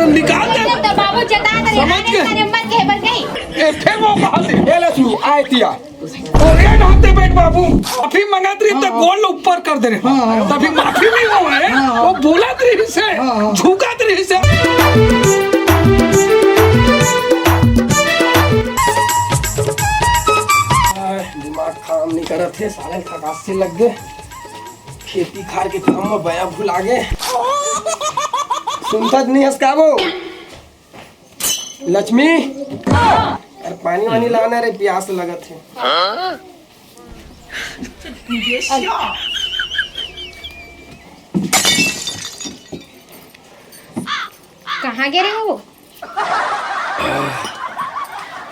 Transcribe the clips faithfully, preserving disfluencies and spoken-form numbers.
निकाल दे। तो बाबू जता दे, समझ आने गए? का नंबर के बर गई। ए, फिर वो कहा दे। ए लक्ष्मी, आए तिया। और ये नहाते बैठ बाबू, अभी मंगत रही तो गोल ऊपर कर दे रहे। हाँ, हाँ। तभी माफी नहीं हो रहे। हाँ, हाँ। वो बोलत रही से, हाँ, हाँ। झुकत रही से। दिमाग काम नहीं करत है, साले थकासी लग गए। खेती खार के काम में बया भुला गए। सुनता नहीं हस का वो? लक्ष्मी, अरे पानी वानी लाना रे, प्यास लगत है। कहाँ गे रहे हो?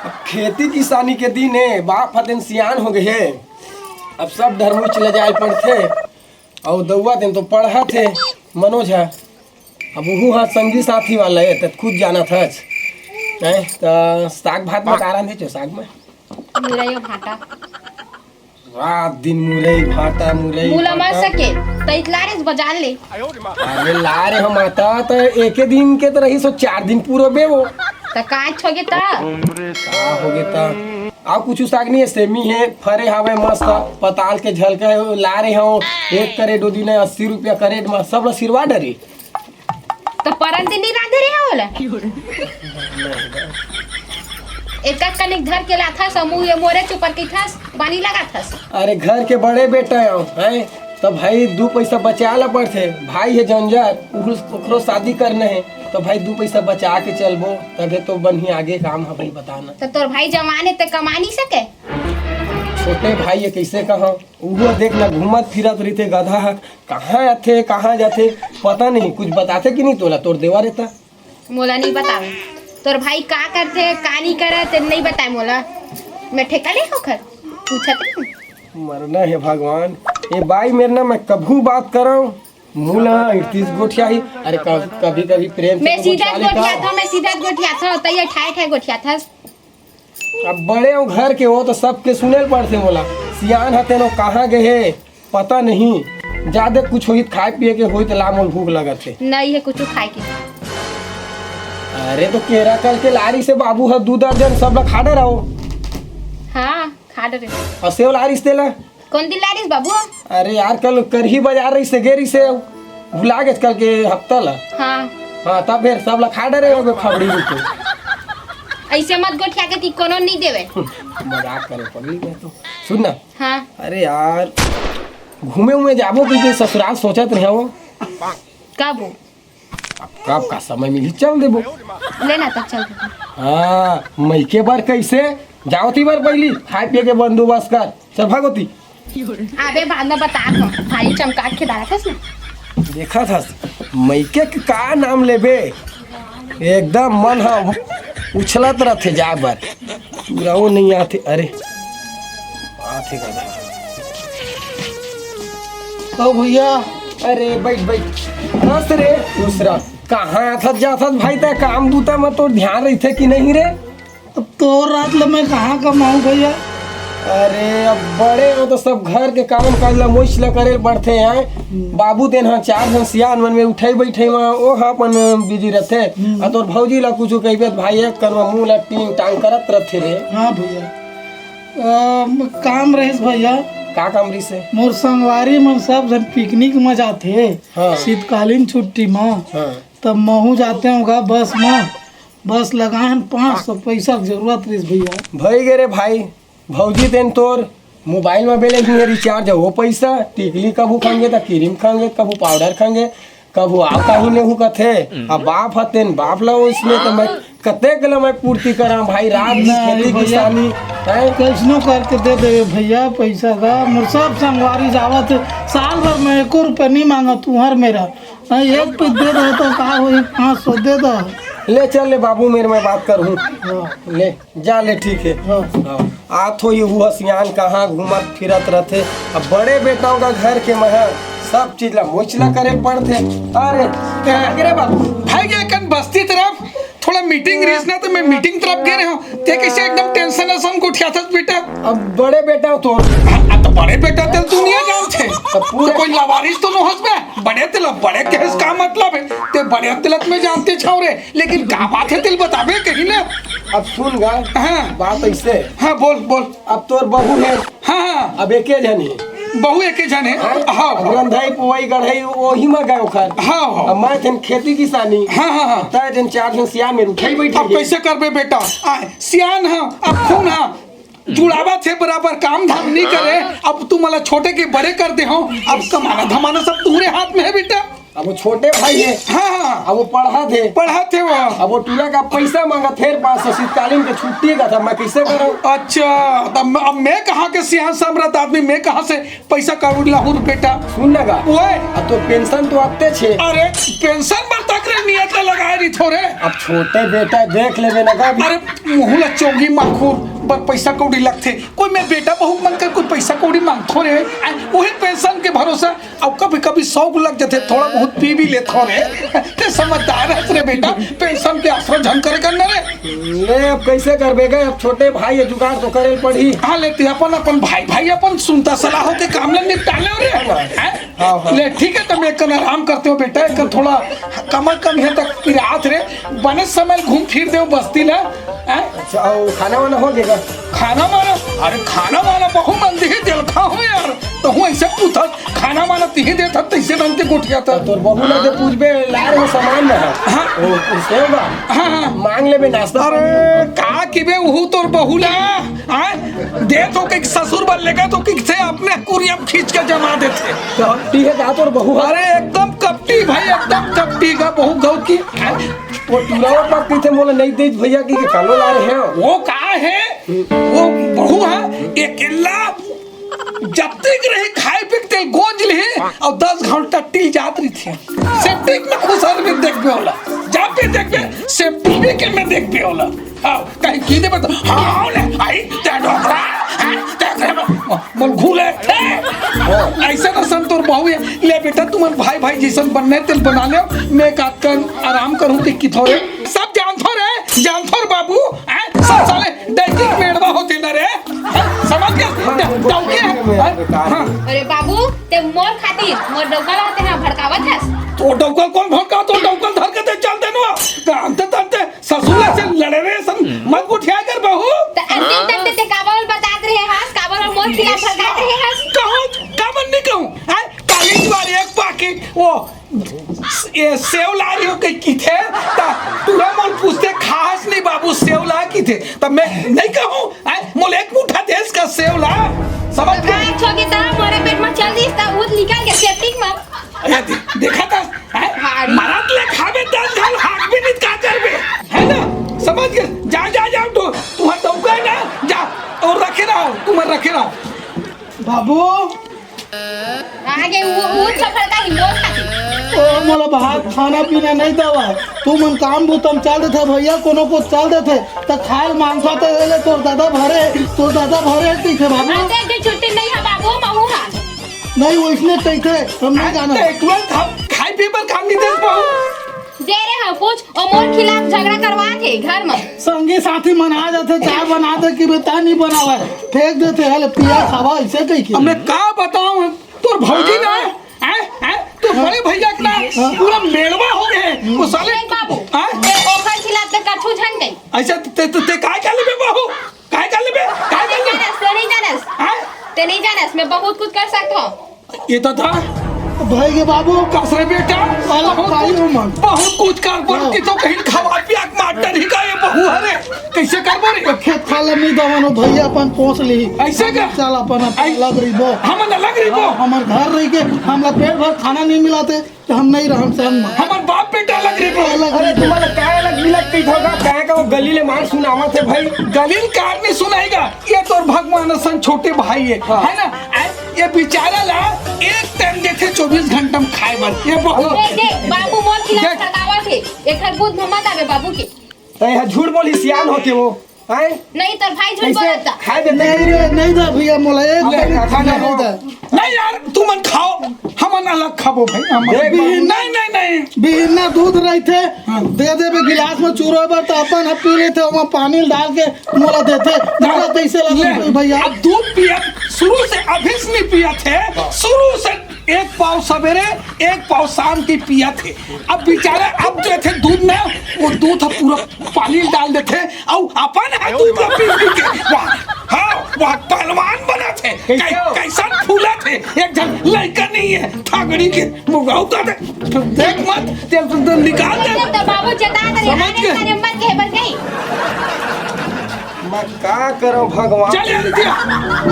अब खेती किसानी के दिन है, बाप हतेन सियान हो गए है, अब सब डर मुच ले जाए पड़थे। अउ दउवा तेन तो पढ़त हे मनोज ह, अब उहू ह संगी साथी वाला हे, त खुद जानत हच। हैं, त साग भात में का रांधे छो? साग में मुरई अउ भांटा। रात दिन मुरई भांटा, मुरई मुला मत भांटा। सके, त इतला रे बजार ले। अरे ला रे हम आता, त एके दिन के त रही सो चार दिन पूरा बेवो। त का छोगे त? का होगे त? अउ कुछु साग नहीं है, सेमी है, फरे हावय मस्त, पताल के झलका है, ला रे हव, एक करेट ओ दिन है, अस्सी रुपया करेट में, सब ला सिरवा डरे। त परन दिन नहीं रांधे रहे होला? एक एक कनिक धर के लाथस, अउ मुँह ये मोरे चुपर कहिथस, पानी लगाथस। अरे घर के बड़े बेटा हो, हैं? त भाई दू पैसा बचाए ला पड़थे, भाई है जंजर, उहू, ओकरो शादी करना है, त भाई दू पैसा बचा के चलबो, तभे तो बनही आगे काम ह भाई, बताना। त तोर भाई जवान है, त कमा नहीं सके? छोटे भाई ये कैसे कहा, उहो देख ना घूमत फिरत रहिथे गधा ह, कहाँ आथे, कहाँ जाथे, पता नहीं, कुछ बताथे कि नहीं तोला, तोर देवर हे त? मोला नहीं बतावे, तोर भाई का करथे, का नहीं करे, ते नहीं बताए मोला। मैं ठेका ले ओखर, पूछत नहीं। मरना है भगवान, ये बाई मेर ना मैं कभू बात करव, मुँह ला इर्तिस गोठियाही। अरे क-, कभी कभी प्रेम से मैं तो सीधा गोठिया लेता। गोठियाथव, मैं सीधा गोठियाथव, तैं ठाए ठाए गोठियाथस। अब बड़े हो घर के, वो तो सबके सुने ल पड़थे मोला। सियान हते नो, कहाँ गए हे पता नहीं। जादे कुछ होही त खाए पिए के होही त ला, मोल भूख लगत हे। नहीं है कुछ खाए के। अरे तो केरा कल के लारी से बाबू ह दू दर्जन, सब ला खा डराओ। हाँ, खा डरे। अउ सेव लारिस तेला? कौन दिन लारिस बाबू? अरे यार, कल करही बाजार रहिस, गे रहिस, भुला गेस कल के हफ्ता ला। हाँ। हाँ, तब फिर सब ला खा डरे होगे, फबड़ी बिल्कुल। ऐसे मत गोठिया के ती कोनो नहीं देवे। मजाक करे पगली, मैं तो। सुन ना। हाँ। अरे यार, घूमे उमे जाबो कि के ससुराल सोचत रहे हो। कब हो? अब कब का समय मिली, चल देबो। लेना तब चल देबो। हाँ, मइके बर कैसे? जाओ ती बर पहली, खाए पिए के बंदोबस्त कर। चल भागो ती। अबे बाद में बता दो, भाई चमका के डाला था इसमें। देखा था, मइके के का नाम लेबे? एकदम मन ह उछलत रथे जाए बर। पूरा वो नहीं आथे। अरे, आथे का। ओ भैया। अरे, बैठ, बैठ। हंस रे, दूसरा। कहाँ आथत जाथत भाई, तै काम बूता में तोर ध्यान रहिथे कि नहीं रे? अब तोर रात ल मैं कहाँ कमाऊँ भैया? अरे, अब बड़े हो तो सब घर के काम काज ला मोइच ला करे ल पड़थे हैं। हम्म। बाबू तेन ह चार झन सियान मन में उठई बैठई म ओ ह अपन बिजी रथे। हम्म। आ तोर भौजी ला कुछु कहिबे त भाई एक कर म मुंह ला टींग टांग करत रथे रे। हाँ भैया। अ, काम रहिस भैया। का काम रहिस हे? मोर संगवारी मन सब झन पिकनिक म जाथे। हाँ। शीतकालीन छुट्टी म। हाँ। तब महू जाते होगा बस म। बस लगाए हन पाँच सौ पैसा के जरूरत रहिस भैया। भई गे रे भाई, भौजी तेन तोर मोबाइल म बैलेंस नहीं हे, रिचार्ज हे, वो पैसा टिकली कभू खंगे त क्रीम खंगे, कभू पाउडर खंगे, कभू आव काही लेहू कथे। अब बाप ह तेन बाप ला ओइसने त मैं कतेक ला मैं पूर्ति करा भाई, रात दिन नहीं खेती भैया। किसानी, हैं? कैसनो करके दे देवे भैया पैसा का, मोर सब संगवारी जावत हे, साल भर में एको रुपया नहीं मांगा तुहर मेरा। हाँ, एक पे दे दो तो का होई, पाँच सौ दे दो। ले चल ले बाबू, मेर मैं बात करहूँ। हाँ। ले, जा ले, ठीक हे। हाँ। हाँ। आत होही, उहू ह सियान कहाँ घूमत फिरत रथे। अब बड़े बेटा होगा घर के, मैं ह सब चीज ला मोइच ला करे पड़थे। अरे, तेरा के रे बाबू, भाई के कन बस्ती तरफ थोड़ा मीटिंग रहिस ना, त मैं मीटिंग तरफ गे रहेंव। तें कइसे एकदम टेंशन असन गोठियाथस बेटा? अब बड़े बेटा हो तोर। हाँ, अब तो बड़े बेटा तेला दुनिया जानथे। तब पूरा तो कोई लावारिस तो नोहस बे? बड़े तेला बड़े कहेस का मतलब हे? तें बड़े तेला त मैं जानथेंव रे, लेकिन का बात हे तेला बताबे कहीं ना। अब सुन गा, हाँ। बात अइसे हे। हाँ, बोल, बोल। अब तोर बहू हे। हाँ, हाँ। अब एके झन हे। बहू एके झन हे। हाँ? हाँ, अब हाँ। रंधई, पुवई, गढ़ई, ओही म गे ओखर। हाँ, हाँ। अब मैं तेन खेती किसानी। हाँ, हाँ, हाँ। तैं तेन चार झन सियान मेर उठई बइठे अब हे। कइसे करबे बेटा? आय, सियान ह, अब खून ह, जुड़ावत हे बराबर, काम धाम नइ करे। अब तुमन ला छोटे के बड़े कर दे हव, अब कमाना धमाना सब तुंहरे हाथ में हे बेटा। अब वो छोटे भाई हे। हाँ, हाँ। अब वो पढ़त हे। पढ़त हे वो। अब वो टूरा का पइसा मांगत हे, पाँच सौ शीतकालीन के छुट्टी का, त मैं कइसे करँव? अच्छा, त मैं, अब मैं कहाँ के सियान सामरथ आदमी, मैं कहाँ से पइसा कौड़ी लाहूँ रे बेटा? सुन ना गा। ओए। अब तो पेंशन तो आतेच हे। अरे, पेंशन बर तक रे नियत ला लगाए रहिथों रे। अब छोटे बेटा देख लेबे ना गा। अरे, मुँह ला चोगी माखुर बर पइसा कौड़ी लगथे। कोई मैं बेटा बहू मन कर कोई पइसा कौड़ी मांगथों रे? आय, उही पेंशन के भरोसा। अब कभी-कभी शौक लग जाथे, थोड़ा बहुत पी भी लेथों रे। तें समझदार हस रे बेटा, पेंशन के आसरा झन करे कर ना रे। ले, अब कइसे करबे गा? अब छोटे भाई हे, जुगाड़ तो करे ल पड़ही। हाँ, ले, तें अपन, अपन भाई, भाई अपन सुनता सलाह होके काम ला निपटा ले रे। हैं? हाँ, हाँ। ले, ठीक हे, त मैं एक कन आराम करथों बेटा, एक कन थोड़ा कमर कम हे तक पिरात रे, बने समय घूम फिर देव बस्ती ला। हैं? अच्छा, अउ खाना वाना हो गे गा? खाना वाना? अरे खाना वाना बहू मन दिही तेला खाहूँ यार। तहूँ अइसे पूछत, खाना वाना तिही देथस, तइसे ढंग के गोठियाथस। तोर बहू ला तो पूछबे, लाए हो सामान ना? हाँ। ओ, सेव बा? हाँ, हाँ। मांग लेबे नाश्ता। अरे, का किबे उहू तोर बहू ला? हाँ? देथों कहिके ससुर बर लेगथों कहिके अपने कुरिया म खींच के जमा देथे। कपटी हे का तोर बहू? अरे, एकदम कपटी भाई, एकदम कपटी का बहू गौ की। हाँ? वो टूरा पर कहिथे मोला नइ देइस भइया कहिके कालो लाए हे। वो का हे? वो बहू ह अकेल्ला जब तक रही खाए पी के तेला गोंज लिही अउ दस घांव टट्टी जात रहिथे। सेप्टिक में खुसर में देखबे ओला, जब भी देखबे सेप्टिक में देखबे ओला। हाँ, कहीं की देबे त, हाँ, ले, आई, तें डोकरा, हैं, तें डोकरा, मोला घूले, हैं? अइसन असन तोर बहू हे। ले बेटा, तुमन भाई भाई जइसन बनना हे तेला बना लेव, मैं एक आध कन आराम करहूँ कहिके थोरे। सब जानथों रे, जानथों रे बाबू, हैं? सब साले डौकी के मेड़वा होथे ना रे, हैं? समझ गे? डौकी हे, हैं? हाँ। अरे बाबू, तें मोर खातिर, मोर डौका ला तें हा भड़कावत हस। तोर डौका ल कोन भड़कावत हे? तोर डौका ल धर के तें चल देन। जानथों, जानथों, ससुर ला से लड़े रहे सन, मत गोठियाय कर बहू। त अंतिम तक तें काबर ल बतात रहे हस, काबर ल मोर खिलाफ भड़कात रहे हस। कहूँ, काबर नइ कहूँ, हैं? काली जुआर एक पाकिट, वो ए, सेव ला रहे हो कहिके किथे, त टूरा मोला पूछथे, "खाहस नहीं बाबू, सेव ला?" किथे, त मैं नहीं कहूँ, हैं? मोला एक मुठा देस का सेव ला, समझ गे? हाँ, छोके त मोरे पेट में चल दिस, त ऊ निकल गे सेप्टिक में। अरे, दे-, देखा त, हैं? भारी। मरत ले खाबे, दस घांव हाकबे नहीं, का करबे? है ना? समझ गे? जा, जा, जा, उठो, तुंहर डौका हे ना, जा, अउ रखे रहो, तुमन रखे रहो। बाबू, आगे वो, वो छफड़का ही मोर खातिर। ओ, मोला भात खाना पीना नहीं देवा। तुमन काम बूता म चल देथे भइया, कोनो को चल देथे। त खाए ल मांगथों त ले, तोर ददा भरे, तोर ददा भरे कहिथे बाबू। अरे, के छुट्टी नहीं हे बाबू, महू हा। नहीं, वइसने कहिथे, हम नहीं जानन। अरे, त एक बार खा-, खाए पीए बर काम नहीं देस बहू। दे रहे हो कुछ, ओ मोर खिलाफ झगड़ा करवाथे घर में। संगी साथी मन आ जाथे, चाय बनाथे कि बे, तैं नहीं बनावय, फेंक देथे, "हले पिया खावा," अइसे कहिके। अब मैं का बतावँ, तोर भौजी ना, हैं, हैं, तोर बड़े भइया के ना, हाँ। पूरा मेड़वा हो गे हे, वो साले। देख बाबू, हाँ? ए, ओखर खिलाफ त कछु झन कही। अइसे तें, तें, तें काय कर लेबे बहू? काय कर लेबे? काय कर लेबे? तें नहीं जानस, तें नहीं जानस। हाँ? तें नहीं जानस, मैं बहुत कुछ कर सकत हूँ। ए ददा। भाई के बाबू। कस रे बेटा? अलग बहुत भाई कुछ, हो मन। बहुत कुछ कर बर हाँ। कि तो कहीं खवा पिया के मार डरही का ये बहू हरे। कइसे करबो रे? खेत खार ला नहीं दवन हो भइया, अपन पोस लिही। अइसे का? चल अपन, अपन आई-, अलग रहिबो। हमन अलग रहिबो। हाँ, हमर घर रहिके, हमला पेट भर खाना नहीं मिलाथे। त हम नहीं रहन सहन में। हमर बाप बेटा अलग रहिबो। अलग अरे रहिबो। तुम्हारा काय अलग मिलत कही होगा? काय का वो गली ले मार सुनावत हे भाई? गली ले कार नहीं सुनाएगा। ये तोर भगवान असन छोटे भाई हे, हाँ। है ना? आ, ये बेचारा ला एक टाइम देथे चौबीस घंटा में खाए बर। ये बहुत देख, देख, बाबू मोर खिलाफ देख। सतावत हे। एखर बुध म मत आवे बाबू के। त ये झूठ बोली सियान होके वो। हैं? नहीं, तोर भाई झूठ कैसे? बोलत हे। खाए देते नहीं रे, नहीं दे भैया, मोला एक अबे, दाना खाना नहीं दे। नहीं यार, तुमन खाओ, हमन अलग खाबो भाई, हमन। देख, बिहिन नहीं, नहीं, नहीं। बिहिन्ना दूध रहिथे, हाँ। दे देबे गिलास में चूरो बर, त अपन ह पी लेथे, ओमा पानी डाल के मोला देथे। दाना कैसे लगे ले, भैया? अब दूध पियत शुरू से, अभी से नहीं पियत हे, शुरू से एक पाव सवेरे, एक पाव शाम की पियत हे। अब बेचारा अब जो थे दूध ना, वो दूध ह पूरा पानी डाल देथे, अउ अपन ह दूध ला पी पी के, वाह, हाँ, वाह, पहलवान बना थे। कैसे कै-, हो? कैसन फूला थे, एक झन लड़का नहीं है, थागड़ी के, मुगाऊ का दे। देख मत, तेल तो, तो निकाल दे। तो बाबू चेता दे, समझ आने गए? का नंबर के बर गई। मैं का करूं भगवान? चल, ए बिटिया,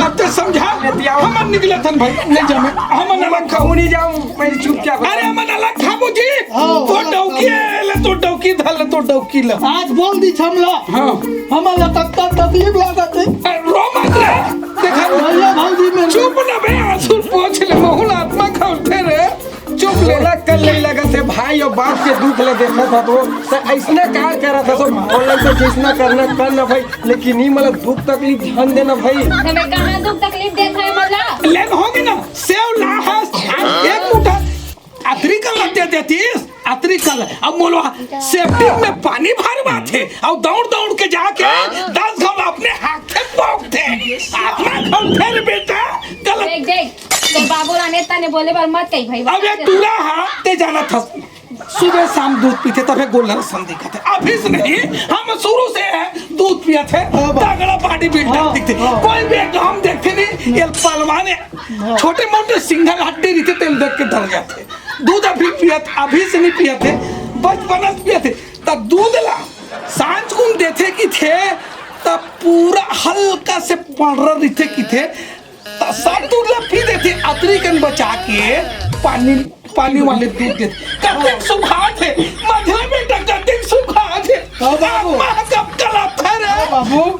अब ते समझा, ए बिटिया। हमन निकलत हन भाई, नहीं जमे, हमन अलग खाबो। नहीं जाऊं, मैं चुपचाप। अरे, हमन अलग खाबो जी। हाँ, तो अलग डौकी खाबो। है, ले तो डौकी धर, ले तो डौकी ला। आज बोल दी छमला। हाँ। हमन ला तक तक तकलीफ लागत हे। ए, रो मत रे। देखा, भैया, भौजी में चुप ना बे, आंसू पोंछ ले, महूं ला आत्मा खौलथे रे। चुप ले। बोला कल नहीं लगत हे भाई, अउ बाप के दुख ले देखत हे तो, त ऐसने कार करत हे तो, बोले तो जैसना करना कर ना भाई, लेकिन ई मतलब दुख तकलीफ झन देना भाई। हमें कहाँ दुख तकलीफ देत हे मतलब? लेन होगे ना, सेव ला हस, एक मुठा अतरी कन ला दे देतिस, अतरी कन ला। अब मोला सेप्टिक में पानी भरवाथे, अउ दौड़ दौड़ के जाके दस घाव अपने हाथे पोंछथे। आत्मा खौलथे रे बेटा, गलत। देख, देख, तो बाबू राने तने बोले बर मत कही भाई। अब ये टूरा हा, ते जानत हस। सुबह शाम दूध पीथे, तभे गोल्लर असन दिखत हे। अभी से नहीं, हम शुरू से है, दूध पियत हे, हाँ, बा-, तगड़ा बॉडी बिल्डर हाँ, दिखथे। हाँ। कोई भी एक हम देखथे नहीं, ये पहलवान हे, हाँ। छोटे मोटे सिंगल हड्डी रहिथे, तेला देख के डर जाथे। दूध अभी पियत, अभी से नहीं पियत हे, बचपन से पियत हे। त दूध ला सांझ कुन देथे किथे, त पूरा हल्का से पंडरा रहिथे किथे, त सब दूध ला पी देथे, अतरी कन बचा के पानी, पानी वाले दूध देथे। कतेक सुखाथे, मझला बेटा कतेक सुखाथे। हाँ बाबू। आत्मा कब कलाथे रे। हाँ बाबू।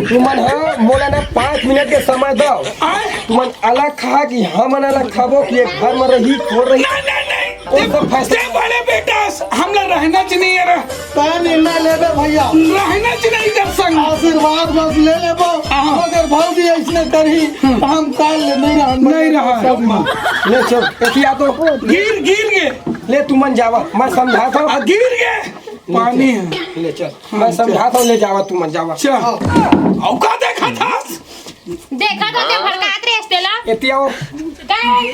तुमन ह मोला ना पाँच मिनट के समय दव। आय। तुमन अलग खा कि हमन अलग खाबो कि एक घर में रही, खोर रही? नहीं, नहीं, नहीं। वो सब फैसला। ते बड़े बेटा, हमला रहना च नहीं है रे। तैं निर्णय लेबे भैया। रहना च नहीं कर संग। आशीर्वाद बस ले लेबो। हाँ। अगर भौजी ऐसने करही, हम्म। त हम काल ले नहीं रहन। नहीं रहा। सब में। ले चल, एतिया तो। गिर, गिर गे। ले तुमन जावा, मैं समझाता हूँ। आ, गिर गे। पानी है। ले चल। हाँ, मैं समझाता हूँ, ले जावा, तुमन जावा। चल। अउ का देखत हस? देखत होते भड़कात रहे तेला। एतिया वो। काय?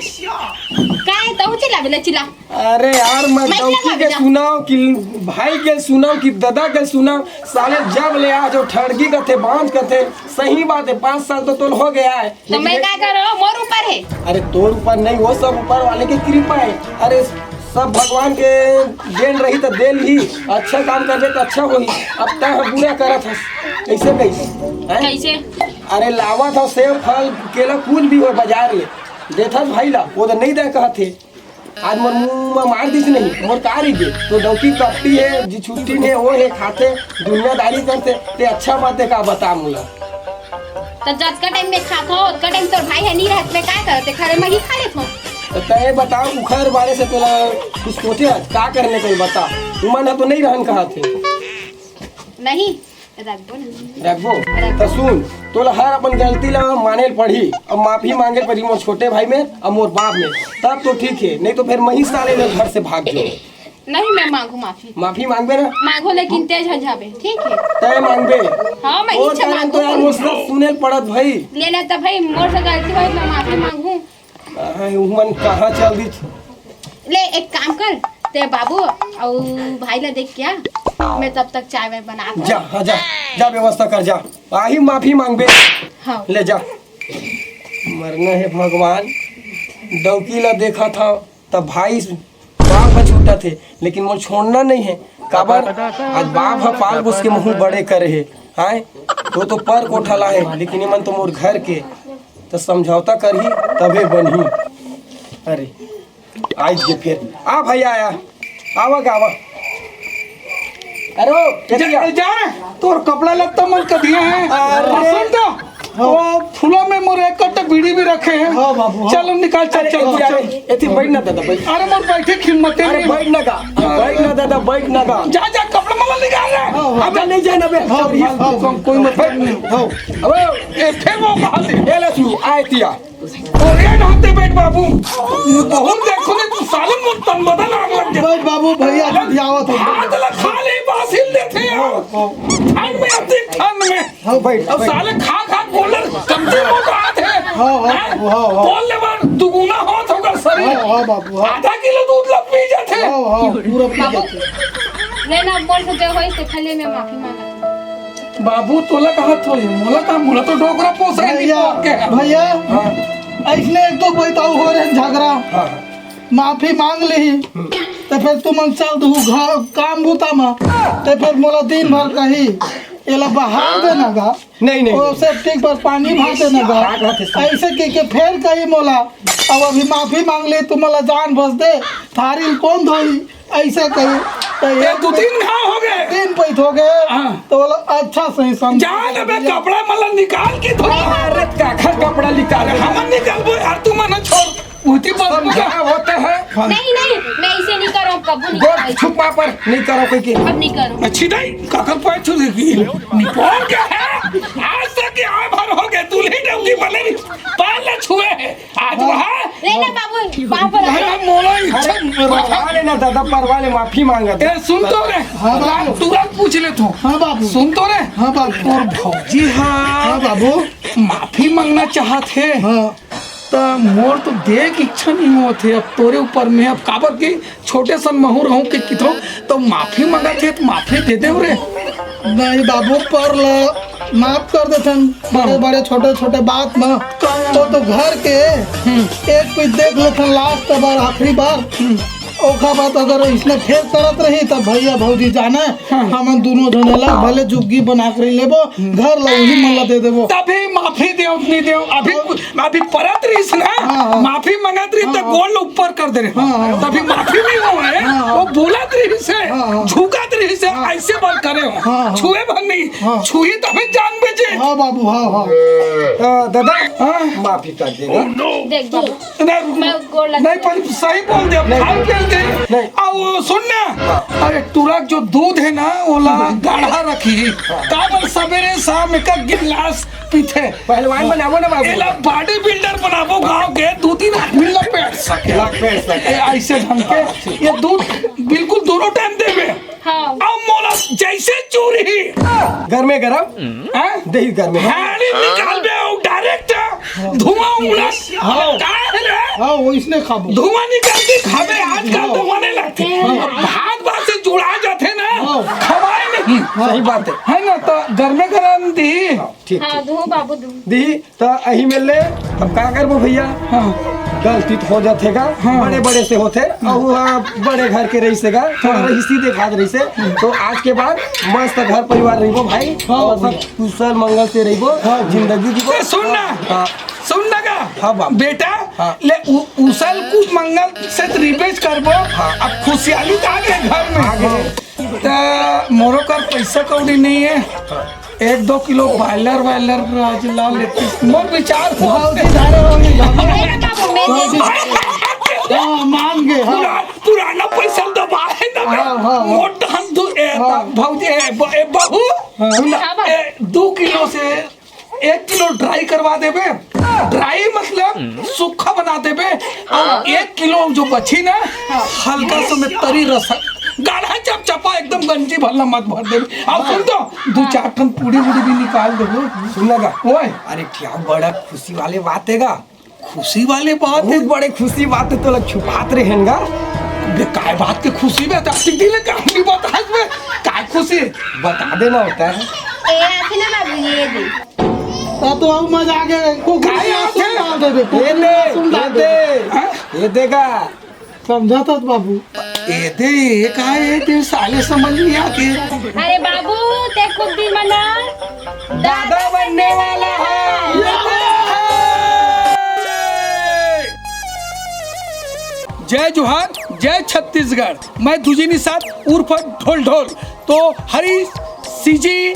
काय? तहूँ चिल्लाबे ना, चिल्ला। अरे यार, मैं मैं डौकी चिल्लाबे के ना। सुनाव कि भाई के सुनाव कि दादा के सुनाव, साले जब ले आ जो ठड़की कथे, बांझ कथे, सही बात है, पाँच साल तो तोल हो गया है। तो मैं लेकिन का करो? मोर ऊपर है। अरे तोर ऊपर नहीं, वो सब ऊपर वाले की कृपा है। अरे सब भगवान के देन रही तो देन ही, अच्छा काम करबे तो अच्छा होही। अब तैं ह बुरा करत हस, कैसे कैसे? हैं? कैसे? अरे लावत हव सेव फल केला कुछ भी हो बाजार ले, देथस भाई ला, वो तो नहीं दे कहत हे। आज मोर मुंह में मार दिस नहीं, मोर का रही गे? तो डौकी कपटी है, जी छुट्टी में वो है खाते, दुनियादारी करते, ते अच्छा बात है का बता मुला? त जतका टाइम में खात हो, ओतका टाइम तोर भाई ह नी रहत में काय करत हे? खड़े मही खा लेत हो। त तय बताओ, उखर बारे से तोला कुछ सोचे हस? का करने को बता, उमन ह तो नहीं रहन कहा थे। नहीं, रखबो ना। रखबो? रखबो। त सुन, तोला हर अपन गलती ला माने ल पड़ही, अब माफी मांगे ल पड़ही मोर छोटे भाई में, अब मोर बाप में, तब तो ठीक है, नहीं तो फिर मही साले ल घर से भाग जाओ। नहीं, मैं मांगू माफी। माफी मांगबे ना? मांगो, लेकिन तेज हो जाबे, ठीक है? तय मांगबे। हाँ, मैं ओ, इच्छा तय मांगू। तो यार, मोर सब सुने ल पड़त भाई। लेना त भाई, मोर से गलती होई, मैं माफी मांगू। अरे, उमन कहाँ चल दी? ले, एक काम कर, ते बाबू अउ भाई ला देख क्या, मैं तब तक चाय वाय बना कर। जा, हाँ, जा, जा, व्यवस्था कर, जा। आही माफी मांगबे। हाँ। ले जा। मरना है भगवान, डौकी ला देखा था। त भाई बाप ह छूटत हे, लेकिन मोर छोड़ना नहीं है। काबर? आज बाप ह पाल पोस के महूं बड़े करे हे, हाय? वो तो पर कोठा ला हे, लेकिन एमन तो मोर घर के, त समझौता करही तभे बनही। अरे, आइज के फिर। आ भाई आया, आवा गा, आवा। अरे ओ, जा, जा रे, तोर कपड़ा लत्ता मन कदिया है। अरे। सुन तो, हाँ। वो फूला में मोर एक कट्टा बीड़ी भी रखे हैं। हाँ बाबू, हाँ। चलो निकाल, चल, अरे, चल, एती, चल। अरे, एती बैठ ना दादा, बैठ। अरे मोर बैठे की हिम्मत अरे, नहीं। बैठ ना गा, बैठ ना दादा, बैठ ना गा। जा, जा, कपड़ा मला निकाल रे। हाँ, हाँ। अबे नहीं जाए ना बे। हाँ, हाँ, हाँ। कोई मतलब नहीं। हाँ। अबे, ए, फिर वो कहाँ से? ए, ले तू, आए तिया। अरे, नहाते बैठ बाबू। बहुत देखो ने, तू साले मोर तन बदन आग लग गया। बैठ बाबू, भैया, अरे, आवत है। हाथ लगा ले, बासिल देते हैं। हाँ, हाँ। ठंड में आते, ठंड में। हाँ, बैठ, अब बैठ। साले खा खा गोलर कमती हो बात है। हाँ, हाँ, हैं? हाँ, हाँ। बोल ले बार दुगुना होत होगा शरीर। हाँ, हाँ, बाबू, हाँ। आधा किलो दूध ला पी जाते। हाँ, हाँ, पूरा पी बाबू, जाते। ले ना, मोर से जो होइस ते खाली मैं माफी मांगत हूँ। बाबू, तोला कहा थोड़ी, मोला का, मोला तो डोकरा पोसा ही नहीं भैया, पोक के। भैया, हाँ। ऐसने एक दो बैताऊ हो रहे झगड़ा। हाँ, हाँ। माफी मांग ली। हम्म। तो फिर तुमन चल दू घर काम बूता में। तो फिर मोला दिन भर कही, एला बहार देना गा। नहीं, नहीं, वो नहीं। सेप्टिक पर पानी भर देना गा। हाँ, हाँ, हाँ। ऐसे कह के फिर कही मोला, अब अभी माफी मांग ले, तू मोला जान बस दे, थारी ल कौन धोई? ऐसे कही। तो ये ये दो तीन घाव हो गए। तीन पैत हो गए। हाँ। तो बोला, अच्छा सही समझ। जान अबे कपड़ा मला निकाल के धो। अरे काखर कपड़ा निकाल। हमन निकालबो यार, तू मना छोड़। उठी पर समझा होता है। नहीं, नहीं, मैं इसे नहीं करूँ, अब कबू नहीं गोड़ करूँ। छुपा पर नहीं करो कोई की। अब नहीं करूँ। अच्छी नहीं, काकर पर छू देखी। निपोर क्या है? आज तक ये आए भर हो गए, तू नहीं डरती, भले नहीं। पैर न छुए है। आज वहाँ ले ना बाबू, पाँव पर अरे, मोला इच्छा अरे, परवा ले ना दादा, परवा ले, माफी मांगा। ए, सुन तो रे। हाँ, बाबू। तुरंत पूछ ले तू। हाँ, बाबू। सुन तो रे। हाँ, बाबू। और भौजी, हाँ। हाँ, बाबू। माफी मांगना चाहत हे। हाँ। त मोर तो देख इच्छा नहीं होत हे अब तोरे ऊपर में, अब काबर के छोटे सन महू रहूं के किथों, तो माफी मांगत हे, तो माफी दे दे रे। नहीं बाबू, पर ला माफ कर देथन, बड़े हाँ। बड़े छोटे छोटे बात में। तो, तो घर के हम्म। एक कोई देख लेथन, लास्ट बार, आखिरी बार। हम्म। ओखा बाद अगर इसने फेर करत रही, तब भैया भौजी जाने, हाँ। हमन दोनों जने ला भले जुग्गी बना के रही लेबो, हम्म। घर ला वही मन ला दे देबो। तभी माफी देव, नहीं देव, अभी हाँ। अभी परत रहिस ना, हाँ, हाँ। माफी मंगत रहिस, त हाँ, हाँ। गोड़ ऊपर कर दे रहे। हाँ, हाँ। तभी माफी नहीं हो रहे, हाँ, हाँ। वो बोलत रहिस हे, हाँ, हाँ। झुकत रहिस हे, हाँ। ऐसे बात करे हो। हाँ, हाँ। छुए भर नहीं, हाँ। छुई तभी जान बचे। हाँ बाबू, हाँ, हाँ। अ, दादा, हाँ। माफी कर देना। देख बाबू, नहीं, मैं गोड़ लग नहीं, पर सही बोल दे, नहीं। खाल पेल दे। नहीं। आ, वो सुन ना, हाँ। अरे टुरा जो दूध है ना, ओला गाढ़ा रखी। हाँ। काबर सवेरे शाम एक गिलास पीथे। पहलवान बनाबो ना बाबू। एला बॉडी बिल्डर बनाबो, गांव के दो तीन आदमी ला पेट सके। ला पेट सके। ए, ऐसे ढंग के ये दूध बिल्कुल दोनों टाइम देबे। हाँ। अब मोला जैसे चूरी। गरमे गरम। हाँ? दही गरमे गरम। हाड़ी निकालबे और डायरेक्ट धुआं उड़ा। हाँ। का है रे? हाँ, वो इसने खाबो। धुआं निकाल के खाबे, आजकल हाँ। तो मने लगते। हाँ। भात भात से जुड़ा जाते ना, हाँ। खवाए नहीं। हाँ। सही बात है। है ना, तो गरमे गरम दी। हाँ। ठीक, हाँ, ठीक। दूहू बाबू, दूहू। दी, त अही में ले, अब का करबो भैया? हाँ। गलती तो हो जाथे गा, हाँ। बड़े-बड़े से होथे, हाँ। अउ, हाँ, बड़े घर के रहिसे गा, थोड़ा हाँ। रहिसी देखात रहिसे। तो आज के बाद मस्त घर परिवार रहिबो भाई, हाँ, और सब भैया। कुशल मंगल से रहिबो, हाँ। जिंदगी को। ए, सुन ना, हाँ। सुन ना गा, हाँ, बाबू। बेटा, हाँ। ले, उ-, उसल कुशल मंगल से तो रिपेश करबो, हाँ। अब खुशहाली तो आ गए घर में। आ गए। त मोरो कर पैसा कौड़ी नहीं है। हाँ। एक दो किलो बॉयलर वायलर आज ला लेते। मोर विचार हो। भौजी धारे होगी। अरे बाबू, मैं भौजी। हाँ, मान गए, हाँ। पुरा-, पुराना पैसा दबा है ना। हाँ, हाँ, हाँ। मोट हम दू, ए, हाँ। भौजी, ए, ब-, ए, बहू, हाँ। सुन ना, हाँ, बाबू। ए, दो किलो से एक किलो ड्राई करवा देबे। ड्राई मतलब सूखा बना देबे। और हाँ। एक किलो जो बची ना, हाँ। हल्का सा में तरी रस, गाढ़ा चपचपा, एकदम गंजी भरना मत भर देबे। और सुन तो, दो चार ठन पूड़ी वूड़ी भी निकाल देबे। सुन लगा। ओए। अरे क्या बड़ा खुशी वाले बात है गा। खुशी वाले बात है। बहुत बड़े खुशी बात है, तोला छुपात रहेन गा। बे, काय बात के खुशी बे? त ठीक दिले काम नहीं बतास बे। काय खुशी? बता देना होता है। ए, आथे ना बाबू, ये दे। ता तो अब मजा आ गया। को काय खुशी आथे? आंसू डाल देबे, को ये खुशी दे, आंसू ये डाल दे। देबे। हाँ? ये देगा। समझा था बाबू। ए दे, ये का है? तेरे साले समझ नहीं आते। अरे बाबू, ते खूब दिन मना। दादा बनने वाला है। जय जोहार, जय छत्तीसगढ़। मैं दुजी निषाद उर्फ ढोल ढोल। तो हरी सीजी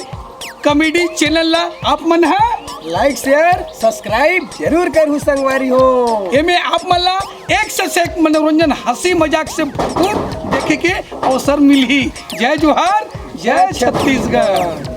कॉमेडी चैनल ला आप मन है Like, share, subscribe जरूर करहू संगवारी हो। एमे आप मन ला एक से एक मनोरंजन, हंसी मजाक से भरपूर देखे के अवसर मिलही। जय जोहार, जय छत्तीसगढ़।